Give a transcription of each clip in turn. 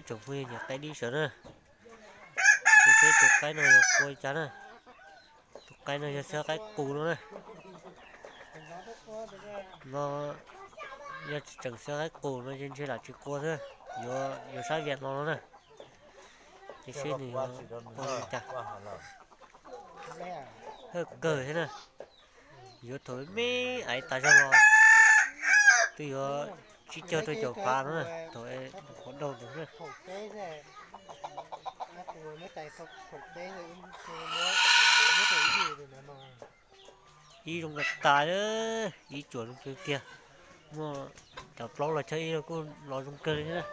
Tsoom phooj ywg nyiam qaib dib sawv na, ces seb tus qaib no yog qua li cas na. Tus qaib no yog xab qaib qus no na. No yog tsis tseem xab qaib qus no ces ntshe lam tsis qua xwb, yuav yuav sab viam no no na. Ces seb nws yuav qua li cas. Hawj kawg thiab na. Yuav thaum me aiv tas zog los twb yuav tsib caug rau caum phav no na, thaum qhuav daug ntawd na. Ib zoo tas tas, ib cuam zoo kawg kiag. Muaj cov plaub los choj ib los kuj los zoo kawg li thiab na.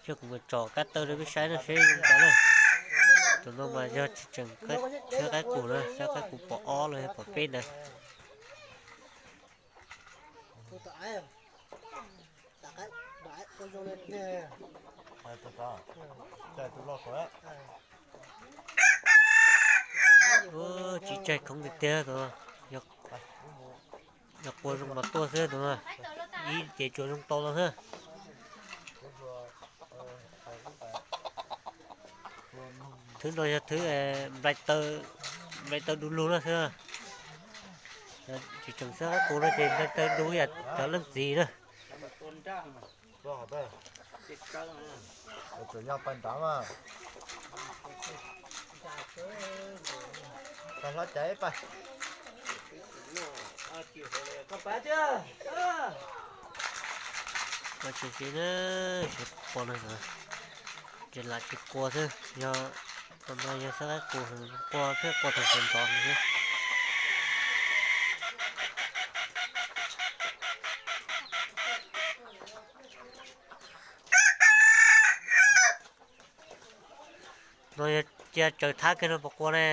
Ces kuv mus tsom kab taw rau peb saib no seb zoo cas na. Tus no mas yog tsis tseem xab qaib qus na, xab qaib qus pom ob los yog pom peb ntawd. Tsis tsaig khoom tiag tiag tus no, yog qua zoo mas tuaj xwb tus no, ib ces tsuas zoo tau los xwb. Thwb no yog thwb nplai taw, nplai taw du lug no xwb. Tsis tseem xab qaib qus no ces nplai taw du ib yam cov leej txiv na. Txawm yog pais nrad mas, pais hlob caiv pais. Tsis tsis na, tsis qua no, ces lam tsis qua xwb, yog no yog xab qaib qus qua thiab qua thaum sawv ntxov xwb. No yog cia tsaws thab kiag no puas qua ne?